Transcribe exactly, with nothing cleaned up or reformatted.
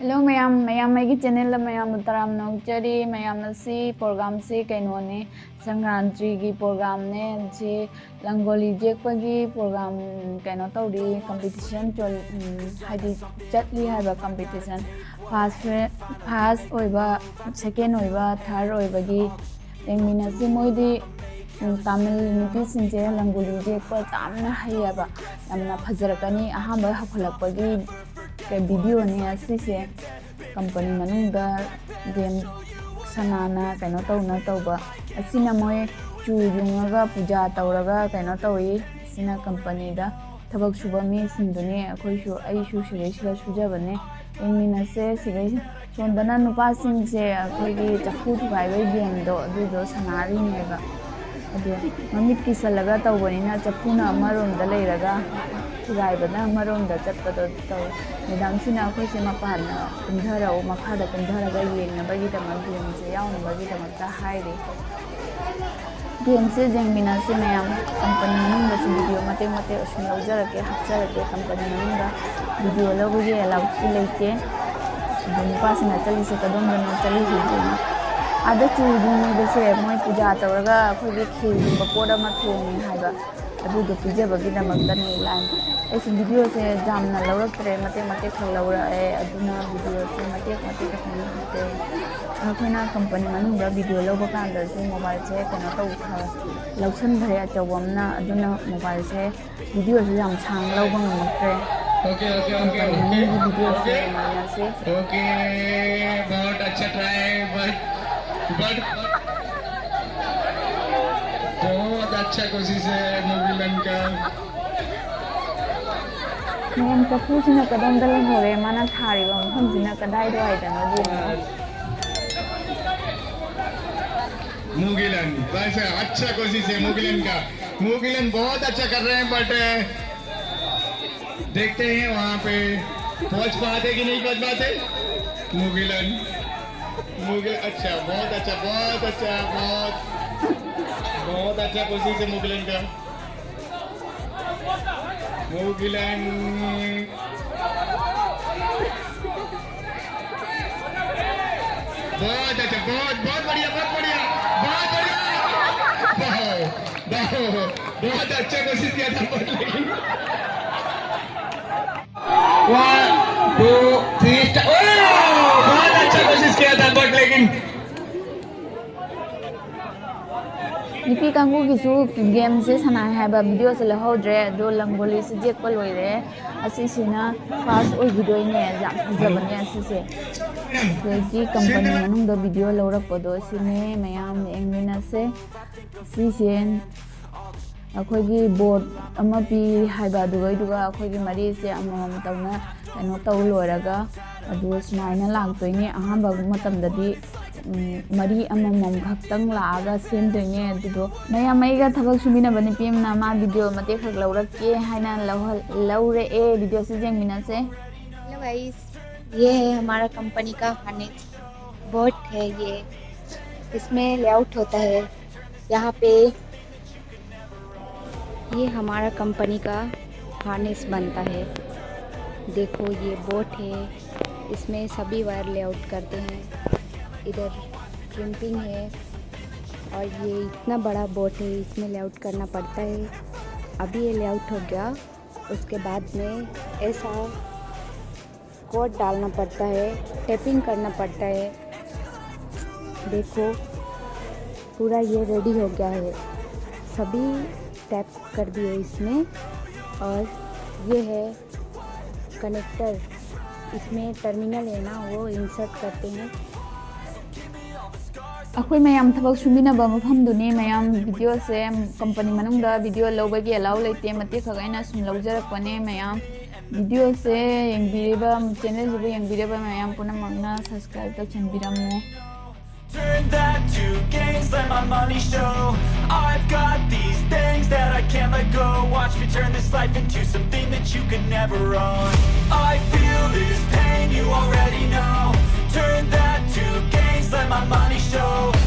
Hello ꯃꯌꯥꯝ, ꯃꯌꯥꯝ ꯑꯩꯒꯤ channelꯗ ꯃꯌꯥꯝꯕꯨ ꯇꯔꯥꯝꯅ ꯑꯣꯛꯆꯔꯤ꯫ ꯃꯌꯥꯝ, ꯑꯁꯤ programꯁꯤ ꯀꯩꯅꯣꯅꯦ, ꯁꯪꯀ꯭ꯔꯥꯟꯇꯤꯒꯤ programꯅꯦ꯫ ꯁꯤ ꯔꯪꯒꯣꯂꯤ ꯌꯦꯛꯄꯒꯤ program ꯀꯩꯅꯣ ꯇꯧꯔꯤ, competition ꯆꯣꯜ-, ꯎꯝ, ꯍꯥꯏꯗꯤ ꯆꯠꯂꯤ ꯍꯥꯏꯕ competition꯫ First, first ꯑꯣꯏꯕ, second ꯑꯣꯏꯕ, third ꯑꯣꯏꯕꯒꯤ ꯌꯦꯡꯃꯤꯟꯅꯁꯤ꯫ ꯃꯣꯏꯗꯤ, ꯎꯝ, ꯇꯥꯃꯤꯜ ꯅꯨꯄꯤꯁꯤꯡꯁꯦ ꯔꯪꯒꯣꯂꯤ ꯌꯦꯛꯄ ꯌꯥꯝꯅ ꯍꯩꯌꯦꯕ, ꯌꯥꯝꯅ ꯐꯖꯔꯛꯀꯅꯤ꯫ ꯑꯍꯥꯟꯕ ꯍꯧꯒꯠꯂꯛꯄꯒꯤ ꯀꯩ videoꯅꯦ ꯑꯁꯤꯁꯦ꯫ Company ꯃꯅꯨꯡꯗ game ꯁꯅꯥꯅ ꯀꯩꯅꯣ ꯇꯧꯅ ꯇꯧꯕ ꯑꯁꯤꯅ ꯃꯣꯏ ꯆꯨ ꯌꯨꯡꯉꯒ ꯄꯨꯖꯥ ꯇꯧꯔꯒ ꯀꯩꯅꯣ ꯇꯧꯏ꯫ ꯑꯁꯤꯅ companyꯗ ꯊꯕꯛ ꯁꯨꯕ ꯃꯤꯁꯤꯡꯗꯨꯅꯤ꯫ ꯑꯩꯈꯣꯏꯁꯨ, ꯑꯩꯁꯨ ꯁꯤꯒꯩꯁꯤꯗ ꯁꯨꯖꯕꯅꯦ꯫ ꯌꯦꯡꯃꯤꯟꯅꯁꯦ꯫ ꯁꯤꯒꯩ ꯁꯣꯝꯗꯅ ꯅꯨꯄꯥꯁꯤꯡꯁꯦ ꯑꯩꯈꯣꯏꯒꯤ ꯆꯐꯨ ꯊꯨꯒꯥꯏꯕꯒꯤ gameꯗꯣ ꯑꯗꯨꯗꯣ ꯁꯥꯟꯅꯔꯤꯅꯦꯕ꯫ ꯑꯗꯣ ꯃꯃꯤꯠ ꯀꯤꯁꯜꯂꯒ ꯇꯧꯕꯅꯤꯅ ꯆꯐꯨꯅ ꯑꯃꯔꯣꯝꯗ ꯂꯩꯔꯒ ꯊꯨꯒꯥꯏꯕꯅ ꯑꯃꯔꯣꯝꯗ ꯆꯠꯄꯗꯣ ꯇꯧꯋꯦ꯫ Madamꯁꯤꯅ ꯑꯩꯈꯣꯏꯁꯦ ꯃꯄꯥꯟꯗ ꯀꯨꯝꯊꯔꯛꯎ, ꯃꯈꯥꯗ ꯀꯨꯝꯊꯔꯒ ꯌꯦꯡꯅꯕꯒꯤꯗꯃꯛ, gameꯁꯦ ꯌꯥꯎꯅꯕꯒꯤꯗꯃꯛꯇ ꯍꯥꯏꯔꯤ꯫ Gameꯁꯦ ꯌꯦꯡꯃꯤꯟꯅꯁꯤ ꯃꯌꯥꯝ꯫ Company ꯃꯅꯨꯡꯗꯁꯨ video ꯃꯇꯦꯛ ꯃꯇꯦꯛ ꯑꯁꯨꯝ ꯂꯧꯖꯔꯛꯀꯦ, ꯍꯥꯞꯆꯔꯛꯀꯦ꯫ Company ꯃꯅꯨꯡꯗ video ꯂꯧꯕꯒꯤ allow ꯁꯨ ꯂꯩꯇꯦ꯫ ꯑꯗꯣ ꯅꯨꯄꯥꯁꯤꯡꯅ ꯆꯠꯂꯤꯁꯦ ꯀꯗꯣꯝꯗꯅꯣ ꯆꯠꯂꯤꯁꯦ ꯌꯦꯡꯉꯣ꯫ ꯑꯥꯗ ꯆꯨ ꯌꯨꯡꯉꯤꯕꯁꯦ ꯃꯣꯏ ꯄꯨꯖꯥ ꯇꯧꯔꯒ ꯑꯩꯈꯣꯏꯒꯤ ꯈꯦꯔꯒꯨꯝꯕ ꯄꯣꯠ ꯑꯃ ꯊꯣꯡꯉꯤ ꯍꯥꯏꯕ, ꯑꯗꯨꯗꯣ ꯄꯤꯖꯕꯒꯤꯗꯃꯛꯇꯅꯤ꯫ Line ꯑꯩꯁꯨ videoꯁꯦ ꯌꯥꯝꯅ ꯂꯧꯔꯛꯇ꯭ꯔꯦ, ꯃꯇꯦꯛ ꯃꯇꯦꯛ ꯈꯛ ꯂꯧꯔꯛꯑꯦ꯫ ꯑꯗꯨꯅ videoꯁꯦ ꯃꯇꯦꯛ ꯃꯇꯦꯛ ꯈꯛꯇꯪ ꯍꯥꯞꯄꯦ꯫ ꯑꯩꯈꯣꯏꯅ company ꯃꯅꯨꯡꯗ video ꯂꯧꯕ ꯀꯥꯟꯗꯁꯨ mobileꯁꯦ ꯀꯩꯅꯣ ꯇꯧꯈ꯭ꯔꯦ, ꯂꯧꯁꯟꯈ꯭ꯔꯦ ꯑꯆꯧꯕ ꯑꯃꯅ꯫ ꯑꯗꯨꯅ mobileꯁꯦ, videoꯁꯦ ꯌꯥꯝ ꯁꯥꯡꯅ ꯂꯧꯕ ꯉꯝꯃꯛꯇ꯭ꯔꯦ꯫ Okay, okay, okay, Company okay. ꯃꯅꯨꯡꯒꯤ videoꯁꯦ ꯌꯦꯡꯃꯤꯟꯅꯁꯤ꯫ Okay, बहुत अच्छा try, but, but बहुत अच्छा कोशिश है मूवीलन का। ꯃꯌꯥꯝ, ꯆꯐꯨꯁꯤꯅ ꯀꯗꯣꯝꯗ ꯂꯩꯍꯧꯔꯦ, ꯃꯥꯅ ꯊꯥꯔꯤꯕ ꯃꯐꯝꯁꯤꯅ ꯀꯗꯥꯏꯋꯥꯏꯗꯅꯣ ꯌꯦꯡꯉꯣ꯫ मूगीलन, वैसे अच्छा कोशिश है मूगीलन का। मूगीलन बहुत अच्छा कर रहे हैं, but देखते हैं वहाँ पे पहुँच पाते कि नहीं पहुँच पाते। मूगीलन, मूगीलन, अच्छा, बहुत अच्छा, बहुत अच्छा, बहुत, बहुत अच्छा कोशिश है मूगीलन का। मूगीलन। बहुत अच्छा, बहुत, बहुत बढ़िया, बहुत बढ़िया, बहुत बढ़िया। वाह, वाह, बहुत अच्छा कोशिश किया था, but लेकिन वन, टू, थ्री, स्टार्ट। बहुत अच्छा कोशिश किया था, but लेकिन ꯅꯨꯄꯤ ꯀꯥꯡꯕꯨꯒꯤꯁꯨ ꯒꯦꯝꯁꯦ ꯁꯥꯟꯅꯩ ꯍꯥꯏꯕ ꯚꯤꯗꯤꯑꯣꯁꯦ ꯂꯧꯍꯧꯗ꯭ꯔꯦ꯫ ꯑꯗꯣ ꯂꯪꯒꯣꯂꯤꯁꯦ ꯌꯦꯛꯄ ꯂꯣꯏꯔꯦ꯫ ꯑꯁꯤꯁꯤꯅ ꯐꯥꯔꯁ ꯑꯣꯏꯈꯤꯗꯣꯏꯅꯦ꯫ ꯌꯥꯝ ꯐꯖꯕꯅꯦ ꯑꯁꯤꯁꯦ꯫ ꯑꯩꯈꯣꯏꯒꯤ ꯀꯝꯄꯅꯤ ꯃꯅꯨꯡꯗ ꯚꯤꯗꯤꯑꯣ ꯂꯧꯔꯛꯄꯗꯣ ꯁꯤꯅꯦ꯫ ꯃꯌꯥꯝ ꯌꯦꯡꯃꯤꯟꯅꯁꯦ꯫ ꯁꯤꯁꯦ ꯑꯩꯈꯣꯏꯒꯤ ꯕꯣꯔꯗ ꯑꯃ ꯄꯤ ꯍꯥꯏꯕ, ꯑꯗꯨꯒ ꯑꯩꯈꯣꯏꯒꯤ ꯃꯔꯤꯁꯦ ꯑꯃꯃꯝ ꯇꯧꯅ ꯀꯩꯅꯣ ꯇꯧ ꯂꯣꯏꯔꯒ ꯑꯗꯨ ꯁꯨꯃꯥꯏꯅ ꯂꯥꯛꯇꯣꯏꯅꯦ꯫ ꯑꯍꯥꯟꯕ ꯃꯇꯝꯗꯗꯤ ꯎꯝ, ꯃꯔꯤ ꯑꯃꯃꯝ ꯈꯛꯇꯪ ꯂꯥꯛꯑꯒ ꯁꯦꯝꯗꯣꯏꯅꯦ꯫ ꯑꯗꯨꯗꯣ ꯃꯌꯥꯝ ꯑꯩꯒ ꯊꯕꯛ ꯁꯨꯃꯤꯟꯅꯕ ꯅꯨꯄꯤ ꯑꯃꯅ ꯃꯥ ꯚꯤꯗꯤꯑꯣ ꯃꯇꯦꯛ ꯈꯛ ꯂꯧꯔꯛꯀꯦ ꯍꯥꯏꯅ ꯂꯧꯍꯜ- ꯂꯧꯔꯛꯑꯦ꯫ ꯚꯤꯗꯤꯑꯣꯁꯤ ꯌꯦꯡꯃꯤꯟꯅꯁꯦ꯫ हेलो गाइस, ये है हमारा कंपनी का हार्नेस बोट है। ये इसमें लेआउट होता है। यहाँ पे ये हमारा कंपनी का हार्नेस बनता है। देखो, ये बोट है, इसमें सभी वायर लेआउट करते हैं। इधर क्रिम्पिंग है और ये इतना बड़ा बोट है, इसमें लेआउट करना पड़ता है। अभी ये लेआउट हो गया, उसके बाद में ऐसा कोट डालना पड़ता है, टेपिंग करना पड़ता है। देखो, पूरा ये रेडी हो गया है। सभी टैप कर दिए इसमें। और ये है कनेक्टर, इसमें टर्मिनल है ना, वो इंसर्ट करते हैं। ꯑꯩꯈꯣꯏ ꯃꯌꯥꯝ ꯊꯕꯛ ꯁꯨꯃꯤꯟꯅꯕ ꯃꯐꯝꯗꯨꯅꯤ꯫ ꯃꯌꯥꯝ ꯚꯤꯗꯤꯑꯣꯁꯦ ꯀꯝꯄꯅꯤ ꯃꯅꯨꯡꯗ ꯚꯤꯗꯤꯑꯣ ꯂꯧꯕꯒꯤ ꯑꯦꯂꯥꯎ ꯂꯩꯇꯦ꯫ ꯃꯇꯦꯛ ꯈꯛ ꯑꯩꯅ ꯁꯨꯝ ꯂꯧꯖꯔꯛꯄꯅꯦ꯫ ꯃꯌꯥꯝ ꯚꯤꯗꯤꯑꯣꯁꯦ ꯌꯦꯡꯕꯤꯔꯤꯕ, ꯆꯦꯅꯦꯜꯁꯤꯕꯨ ꯌꯦꯡꯕꯤꯔꯤꯕ ꯃꯌꯥꯝ ꯄꯨꯝꯅꯃꯛꯅ subscribe ꯇꯧꯁꯤꯟꯕꯤꯔꯝꯃꯨ꯫ Turn that to gains, let my money show. I've got these things that I can't let go. Watch me turn this life into something that you could never own. I feel this pain, you already know. Turn that to gains, let my money show.